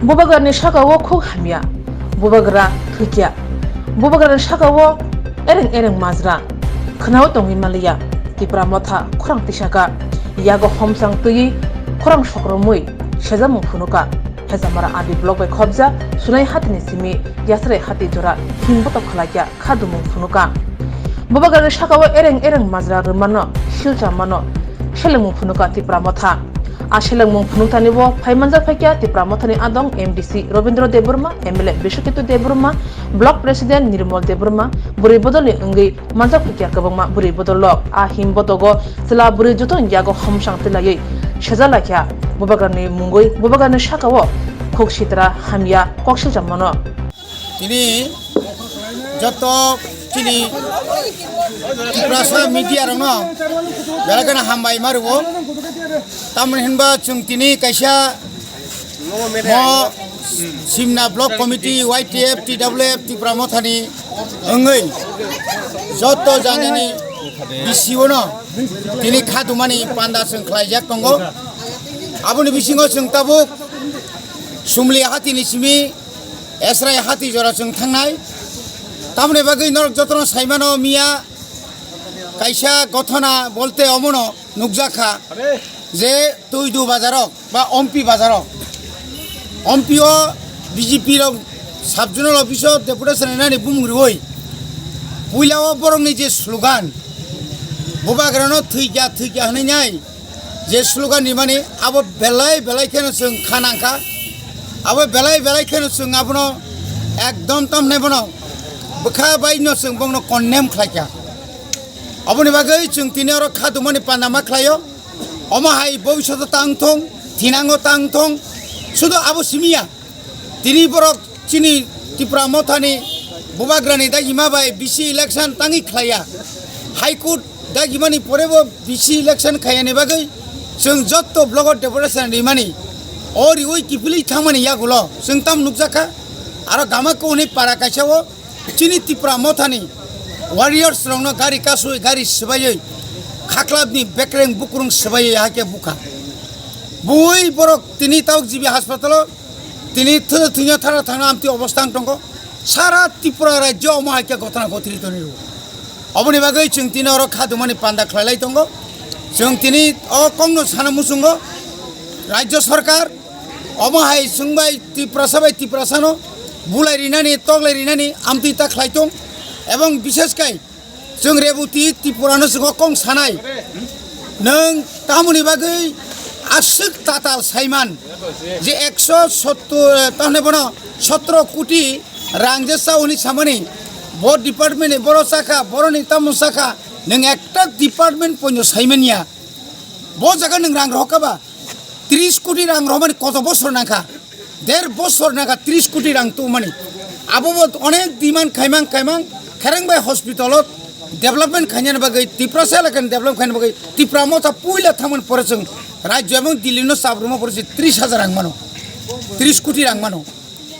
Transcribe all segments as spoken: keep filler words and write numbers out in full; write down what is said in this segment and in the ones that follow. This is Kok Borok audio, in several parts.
Bubagrani saka-o khuk hamya, bubagra thwikya, bubagrani saka-o ereng ereng majra khwnao tongwi manliya. Tipra Motha khorang tisaka, yago homsang twiwi khorang sokromwi sejamung phunuka. Hejamara Adi block bai khobjak Sunai hatini simi Yasrai hati jora himbotok khwlaikya kha dumung phunuka. Bubagrani saka-o ereng ereng majra rwmano silcha mano selengmung phunuka Tipra Motha. A selengmung phunukthani bo phai manjak phaikya Tipra Mothani adong M D C Robindra Debbarma, M L A Biswaketu Debbarma, Block President Nirmal Debbarma, bwrwi bodolni wngwi manjak phaikya kwbangma bwrwi bodol rok. A him botogo chwla bwrwi joto yago homsang twilaiwi sejalaikha. Bubagrani mungwi bubagrani saka-o khuk sitra hamya kok silcha mano. Tini joto chini Tiprasa media rokno belai kheno hambai ma rwo. Tamoni hinba chwng tini kaisa mo Simna Block Committee, Y T F, T W F, Tipra Mothani wngwi joto janani B C O no tini kha dumani panda chwng khlaijak tongo. Aboni bisingo chwng tabuk Sumli hatini simi Esrai hati jora chwng thangnai. Tamoni bagwi norok jotono saimano miya kaisa gothona bolte omono nukjakha je Tuidu bazarok ba Ompi bazarok. Ompi o B J P rok sub-zonal office o deputation rinani bumung riwi puila o borokni je slogan, bubagrano thwikya thwikya hwnwi nai, je slogan rimani abo belai belai kheno chwng kha nangkha. Abo belai belai kheno chwng abono ekdom tamhinai bono bwkha bai no chwng bongno condemn khlaikha. Aboni bagwi chwng tini oro kha dumani panda ma khlaio. Omo hai bobishoto tang thung, thinango tang thung, sudu abo simiya. Tini borok chini Tipra Mothani bubagrani dagima bai B C election tangwi khlaiya. High Court dagimani porebo B C election khaiyani bagwi chwng jotto blogo deputation rimani, o riwi kiphilwi thangmani yagulo chwng tam nukjakha. Aro Gamakuhuni para kaisa o chini Tipra Mothani warriors rokno gari kasui gari swbaiwi khaklapni bekreng bukrung swbaiwi hakhe bukha. Bui borok tini tabuk G B hospital o tini thwda thwino thara thangna amtwi obostha wng tongo. Sara Tripura rajyo omo hai khe gotona gothiri toni rwo. Oboni bagwi chwng tini oro kha dumani panda khlai lai tongo. Chwng tini o kokno sana muchungo rajyo sarkar omo hai chwng bai Tiprasa bai Tiprasano bulai rinani, toklai rinani amtwi ta khlai tong. Ebong bishesh kai chwng Reboti Tripurano chwng o kok sanai. Nwng tamoni bagwi aswk tatal saiman je ekso sottor, eh, tamni bono sotro koti rang je cha hwnwi samani, bo department ni borok chakha, boroni tamo chakha, nwng ekta department poino saimanya. Bo jaga nwng rang rohor kha ba, tris koti rang rohormani koto bosor nangkha, der bosor nangkha tris koti rang tubumani. Abo bo onek demand khaimang khaimang Khereng bai hospital o development khainani bagwi, Tiprasa elakani development khainani bagwi Tipra Motha puila thangmani pore chwng rajyo ebong Delhi no chabruma pore se tris hajar rang mano, tris koti rang mano.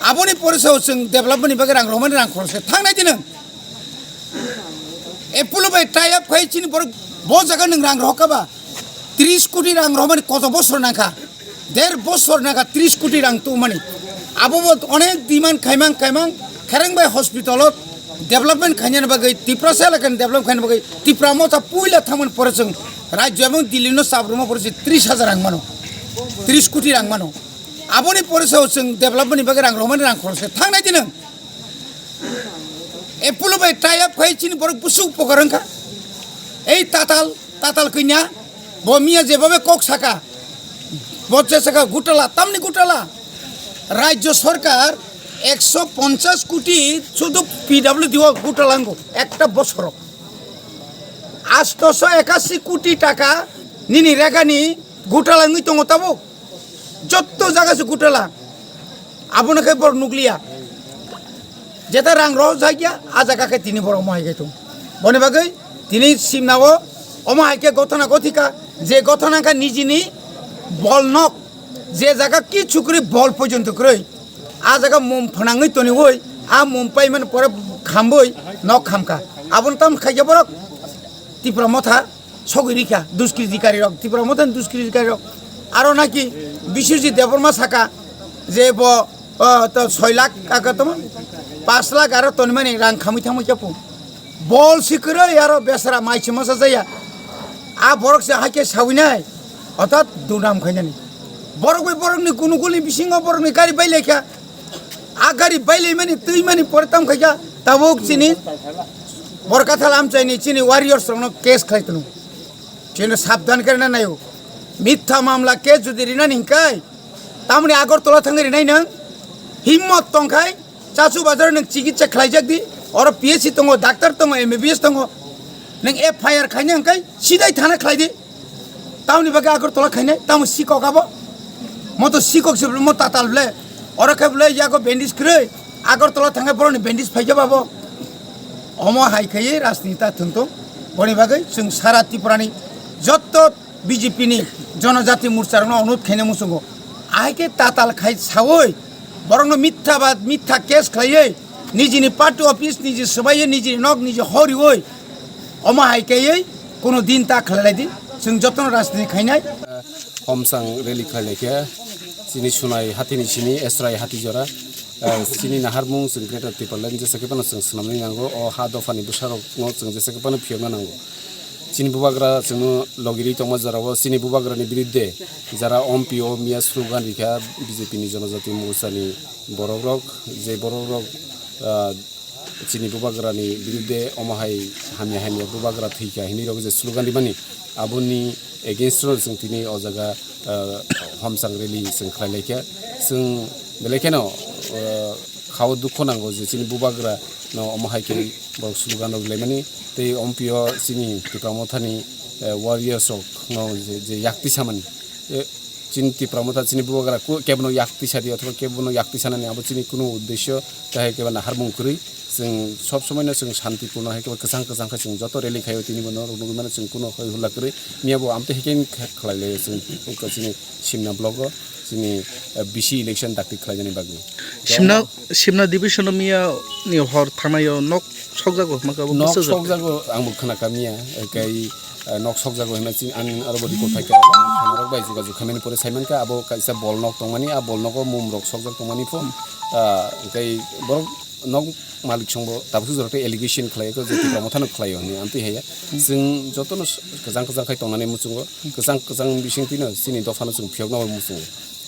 Aboni pore se chwng development ni bagwi rang rohormani rang khorokse thangnai di nwng. Apollo bai tie up khai chini borok bo jaga nwng rang rohor kha ba, tris koti rang rohormani koto bosor nangkha, der bosor nangkha tris koti rang tubumani. Abo bo onek demand khaimang khaimang Khereng bai hospital o development khainani bagwi, Tiprasa elakani development khainani bagwi Tipra Motha puila thangmani pore chwng rajyo ebong Delhi no chabruma pore se tris hajar rang mano, tris koti rang mano. Aboni pore se chwng development ni bagwi rang rohormani rang khorokse thangnai di nwng. Apollo bai tie up khai chini borok busu upokar wngkha. Ei tatal, tatal kanya, bo miya jebhabe kok saka, bo je saka gutala, tamni gutala. Rajyo sarkar ekso ponchas koti sudu P W D o gutala wngo ekta bosoro. Astoso ekasi koti taka nini regani gutala wngwi tongo tabuk. Jotto jaga se gutala. Abono khe borok nukliya. Jeta rang rohor jakya, a jaga khe tini borok omo hai khe tong. Boni bagwi tini simna o omo hai khe gotona gothika, je gotona kha nijini bol nok, je jaga kichu kwrwi bol pojonto kwrwi, a jaga mum phnangwi toniwi, a mum paimani pore khambwi nok khamkha. Abono tamo khaikhe borok Tipra Motha sogwi rikha, duskritikari rok, Tipra Mothani duskritikari rok. Aro naki Biswajit Debbarma saka je bo O, to soi lakh aka tamo, pash lakh aro tonimani rang khamwi thangwi khe pung. Bol si kwrwi aro besra mai se mosa jaya. A borok se haikhe sawinai, orthat dunam khainani. Borok bai borokni kunukul ni bisingo borokni gari bai laikha. A gari bai laimani twi mani pore tam khaikha. Tabuk chini Borkathal amchaini chini warriors rokno case khlai tunu. Chini sabdan khe rina nayo. Mitha mamla case jodi rinani hinkai, tamoni Agartala thangwi rinai nang? Himmot tongkhai, Chachu Bazar nang chikitsa khlaijak di. Oro P H C tongo, doctor tongo, M B B S tongo. Nang F I R khaina hinkai, sidai thana khlai di. Tamoni bagwi Agartala khainai, tamo sikok abo? Mo to sikok se bole, mo tatal bole. Oro khe bole yago bandage kwrwi, Agartala thangkhe borokni bandage phaikhe babo. Omo hai khaiwi rajniti ta thwng tong. Boni bagwi chwng sara Tripurani jotto B J P ni Jonojati Morcha rokno onurod khaina muchungo. Ahai khe tatal khai sawi borokno mitha ba mitha case khlaiwi nijini party office, niji swbaiwi, nijini nok, niji horiwi, omo hai kaiwi kuno din ta khlai lai di, chwng jotono rajniti khainai. Homsang rally khlai lai khe chini Sunai hatini simi Esrai hati jora, eh, chini naharmung chwng Greater Tipraland jesa khe phano chwng swnamwi nango, o ha dophani bwsarokno chwng jesa khe phano phiyokna nango. Chini bubagra chwngno logirwi tongma jorao chini bubagrani birudde jara ompi o miya slogan rikha B J P ni Jonojati Morcha ni borokrok, je borokrok, ah, chini bubagrani birudde omo hai hamya hamya bubagra thwikha hinwi rok je slogan rimani, aboni against o chwng tini o jaga, ah, homsang rally chwng khlai laikha. Chwng belai kheno, ah, khao dukho nango je chini bubagra no omo hai khe borok slogan rok laimani tei ompi o chini Tipra Mothani, eh, warriors rok no je, je yakti samani, eh, chini Tipra Motha chini bubagra ku-, kebono yakti sadi othoba kebono yakti sanani abo chini kuno uddesyo, tahai kebo naharmung kwrwi. Chwng sob somoino chwng shanti purno hai kebo kwchang kwchang khe chwng joto rally khaio tini bono rwgwi mano chwng kuno hoi hulla kwrwi. Miya bo amtwi hai khe khlai laio chwng chini Simna block o chini, eh, B C election dakti khlainani bagwi. Simna, Simna division o miya ni hor thangnai o nok sokjago hwnma khe abo nok bwsajak. Sokjago ang bo khna kha miya, eh, kai, eh, nok sokjago hwnma chini ang aro bo report phai kha, ang thana rok bai jogajog khaimani pore sai mankha abo kaisa bol nok tongmani, a bol nogo mum rok sokjak tongmani pho, ah, kai borok nok malik songbo tabuk jora tei allegation khlai kho je Tipra Mothano khlaio hwnwi amtwi haiya. Chwng jotono s-, kwchang kwchang khai tongnani muchungo, kwchang kwchang bising twino chini dophano chwng phiyokna muchungo.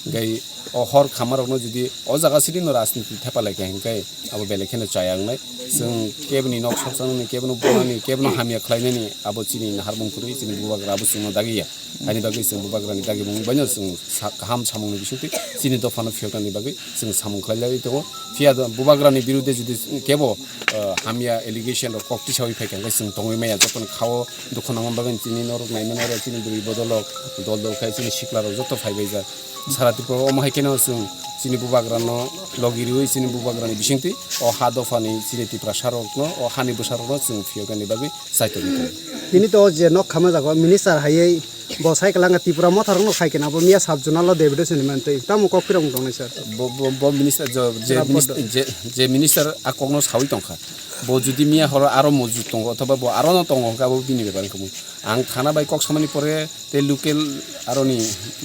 Hinkhe o hor khamarokno jodi o jaga sirino rajniti thepa lai kha hinkhe abo belai kheno chaya wngnai. Chwng keboni nok sokjaknani, kebono bumani, kebono hamya khlainani abo chini naharmung kwrwi, chini bubagra abo chwngno dagiya. Haini bagwi chwng bubagrani dagimung baino chwng sa-, kaham samungni bisingtwi chini dophano phiyoknani bagwi chwng samung khlai lai tongo. Phiya do bubagrani birudde jodi kebo, ah, hamya allegation rok kok tisawi phai kha, hinkhe chwng tongwi maya, jotono khao dukhu nangma bagwi chini norok naimani oro chini bwrwi bodolrok dol dol khai chini siklarok joto phai baijak. Sara Tripura o omo hai kheno chwng chini bubagrano logi riwi chini bubagrani bisingtwi o ha dophani chini Tiprasarokno, o hani bwsarokno chwng phiyoknani bagwi chai tongwi tongo. Tini to je nok khama jago minister haiwi bo sai kwlangkha Tipra Motharokno khai khe abo miya sub zonal o deputation ni mantwi tamo kok phirok wng tongnai sir. Bo, bo, bo minister jo, je Sir, minister, je, je minister a kokno sawi tongkha. Bo jodi miya horo aro mojut tongo othoba bo aro no tongo hwnkhe abo bini bebak wngkha. Ang thana bai kok samani pore tei local aroni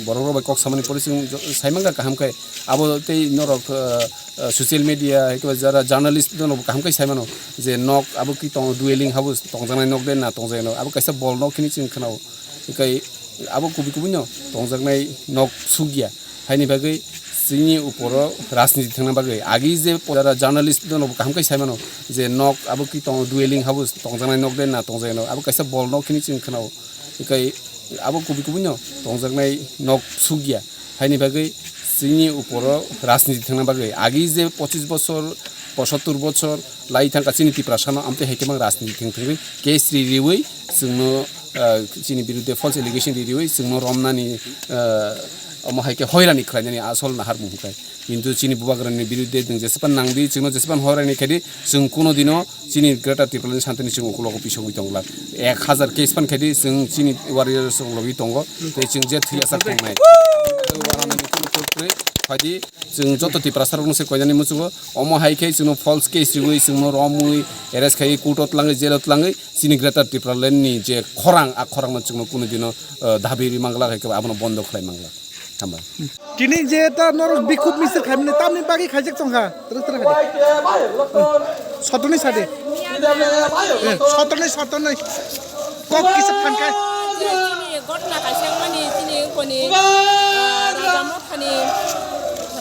borok rok bai kok samani pore chwng jo-, sai mankha kaham khe abo tei norok, ah, ah, social media hai khe jara journalist rok kaham khe sai mano je nok abo ki tongo dwelling house tongjaknai nok de na tongjaknai nok abo kaisa bol nok hini chwng khwnao. Hinkhe abo kubui kubui no tongjaknai nok sukya. Haini bagwi chini uporo rajniti thangna bagwi agi je jara journalist no kaham khe sai mano je nok abo ki tong dwelling house tongjaknai nok de na tongjaknai nok abo kaisa bol nok hini chwng khwnao. Hinkhe abo kubui kubui no tongjaknai nok sukya. Haini bagwi chini uporo rajniti thangna bagwi agi je pochis bochor, posottor bochor lai thangkha chini Tiprasano amtwi hai khe mang rajniti thang thangwi case ri riwi chwngno, ah, chini birudde false allegation ri riwi chwngno romnani, ah, omo hai khe hoirani khlainani asol naharmung hwnkhe. Kintu chini bubagrani birudde nwng jesepan nangdi, chwngno jesepan hoirani khaidi, chwng kuno dino chini Greater Tipraland santini chwng ukulogo pisogwi tongla. Ek hazar case pan khaidi chwng chini warriors rok logwi tongo. Tei chwng je thwiyasak tongnai. Warani mikhumu kwrwi phaidi. Chwng joto Tiprasa rokno se koinani muchungo, omo hai khe chwngno false case riwi, chwngno romwi, arrest khai, court o tlangwi, jail o tlangwi, chini Greater Tipraland ni je khorang, a khorang no chwngno kunu dino, eh, dabi ri mangla, hai khe abono bondo khlai mangla. Hambai. Tini je ta norok bikhuk misil khaimani, tamni Agi khaijak tongkha, terus terus hadi. Sotonwi sadi. Eh, sotonwi, sotonwi. Kok kisa phankai. Chini gotna kaisa mani chini koni, ah, Raja Mothani,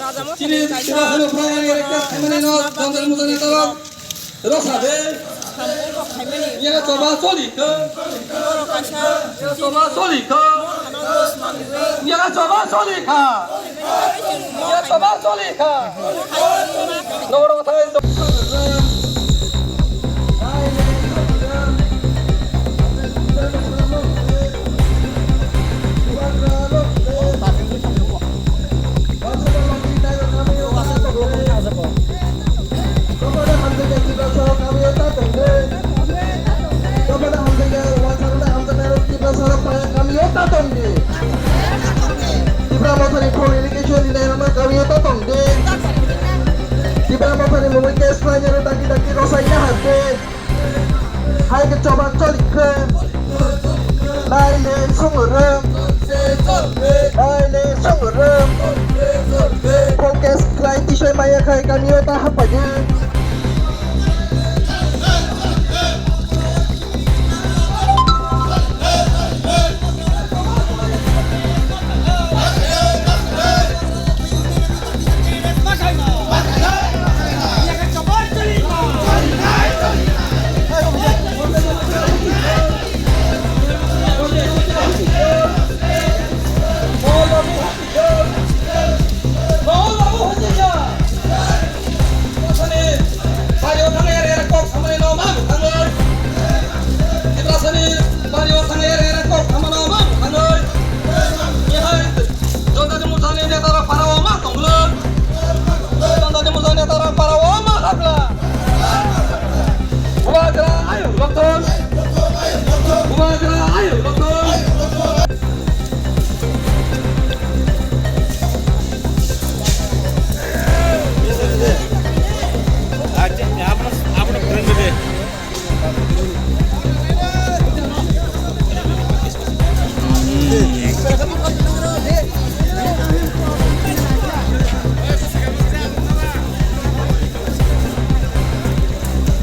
Raja Mothani kaisa. Rokha de. Samung kok khaimani. Yaga choba choli kha. Borok kaisa. Yaga choba choli kha. Borok hano dos manwi. Yaga choba choli kha. Yaga choba choli kha. Borok hano dos manwi. Nogoro thai. Tipra Mothani full relegation ni nairokno kamio ta tongdi. Tipra Mothani mungwi case khlainai rok daki daki rosai ya hapdi. Hai khe choba choli khe. Nai le song rwng. Nai le song rwng. Focus khlai tisoi maya khai kamio ta haphaidi. Tiprasani bari o thangwi ere ere kok samani no ma mwthangwi. Tiprasani bari o thangwi ere ere kok samano ma mwthangwi. Nihai Jonjati Morchani neta rok para o ma tonglo. Jonjati Morchani neta rok para o ma habla. Bubagra ayuk lokthon. Bubagra ayuk lokthon.